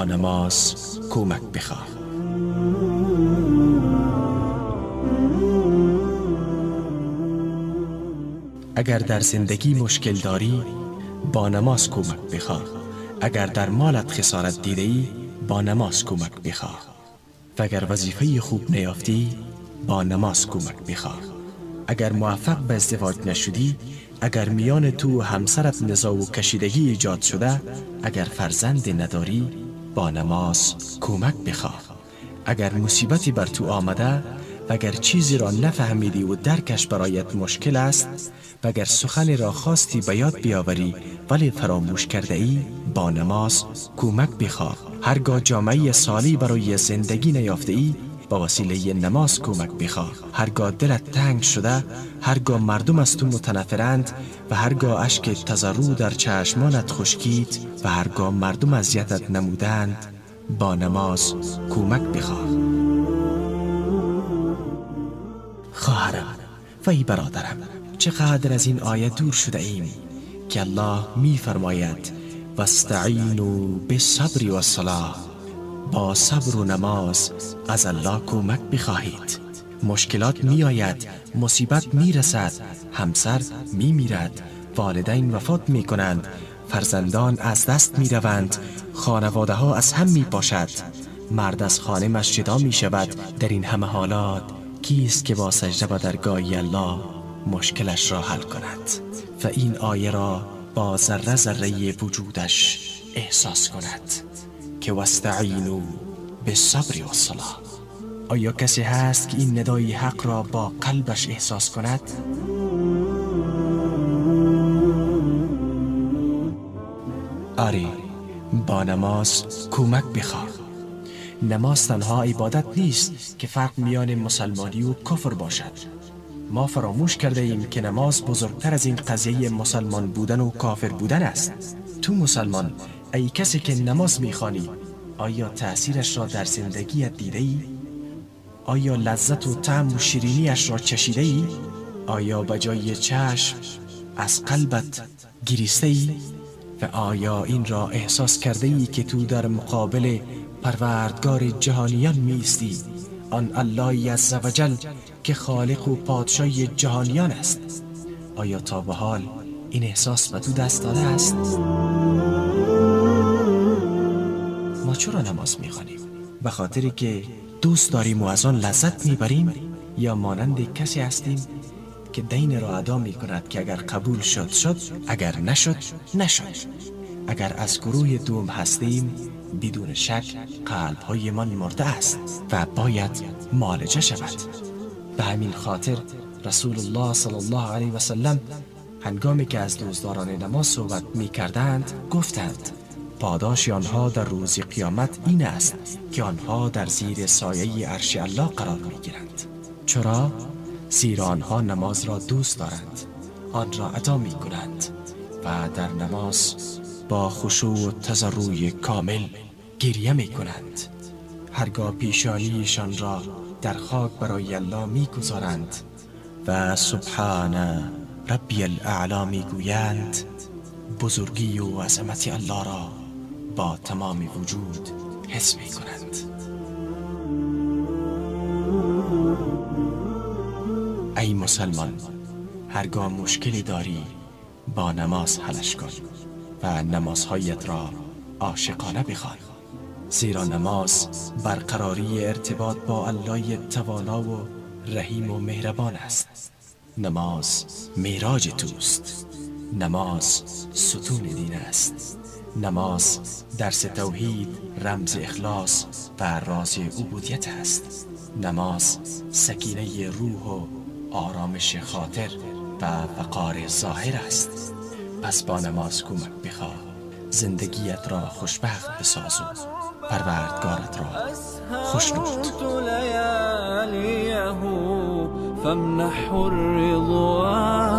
با نماز کمک بخواه. اگر در زندگی مشکل داری با نماز کمک بخواه. اگر در مالت خسارت دیده ای با نماز کمک بخواه. و اگر وظیفه خوب نیافتی با نماز کمک بخواه. اگر موفق به ازدواج نشدی، اگر میان تو و همسرت نزاع و کشیدگی ایجاد شده، اگر فرزند نداری با نماز کمک بخواه. اگر مصیبتی بر تو آمده و اگر چیزی را نفهمیدی و درکش برایت مشکل است، و اگر سخنی را خواستی به یاد بیاوری ولی فراموش کرده ای، با نماز کمک بخواه. هرگاه جامعه صالح برای زندگی نیافته ای، با وسیله نماز کمک بخواه. هرگاه دلت تنگ شده، هرگاه مردم از تو متنفرند و هرگاه اشک تضرع در چشمانت خشکید و هرگاه مردم اذیتت نمودند، با نماز کمک بخواه. خواهرم و ای برادرم، چقدر از این آیه دور شده ایم که الله می فرماید واستعینوا بالصبر والصلاة. با صبر و نماز از الله کمک بخواهید. مشکلات می آید، مصیبت می رسد، همسر می میرد، والدین وفات می کنند، فرزندان از دست می روند، خانواده ها از هم می پاشد، مرد از خانمش جدا می شود. در این همه حالات کیست که با سجده به درگاه الله مشکلش را حل کند و این آیه را با ذره ذره وجودش احساس کند که واستعینوا بالصبر والصلاة؟ آیا کسی هست که این ندای حق را با قلبش احساس کند؟ آری، با نماز کمک بخواه. نماز تنها عبادت نیست که فرق میان مسلمانی و کفر باشد. ما فراموش کرده ایم که نماز بزرگتر از این قضیه مسلمان بودن و کافر بودن است. تو مسلمان، ای کسی که نماز میخوانی، آیا تأثیرش را در زندگیت دیده ای؟ آیا لذت و طعم و شیرینیش را چشیده ای؟ آیا به جای چشم از قلبت گریسته ای؟ و آیا این را احساس کرده ای که تو در مقابل پروردگار جهانیان می ایستی، آن الله عزوجل که خالق و پادشاه جهانیان است؟ آیا تا به حال این احساس به تو دست داده است؟ ما چرا نماز میخوانیم؟ به خاطری که دوست داریم و از آن لذت میبریم، یا مانند کسی هستیم که دین را ادا میکند که اگر قبول شد شد، اگر نشد نشد؟ اگر از گروه دوم هستیم، بدون شک قلبهایمان مرده است و باید معالجه شود. به همین خاطر رسول الله صلی الله علیه و سلم هنگامی که از دوستداران نماز صحبت می کردند گفتند پاداش آنها در روز قیامت این است که آنها در زیر سایه عرش الله قرار می گیرند. چرا؟ زیرا آنها نماز را دوست دارند، آن را ادا می کنند و در نماز با خشوع و تضرع کامل گریه می کنند. هرگاه پیشانیشان را در خاک برای الله می گذارند و سبحان ربی الاعلی می گویند، بزرگی و عظمت الله را با تمام وجود حس می کنند. ای مسلمان، هرگاه مشکلی داری با نماز حلش کن و نمازهایت را عاشقانه بخوان، زیرا نماز برقراری ارتباط با الله توانا و رحیم و مهربان است. نماز معراج توست. نماز ستون دین است. نماز درس توحید، رمز اخلاص و راز عبودیت است. نماز سکینه روح و آرامش خاطر و وقار ظاهر است. پس با نماز کمک بخواه، زندگیت را خوشبخت بساز و پروردگارت را خوشنود. فامنحه الرضوان.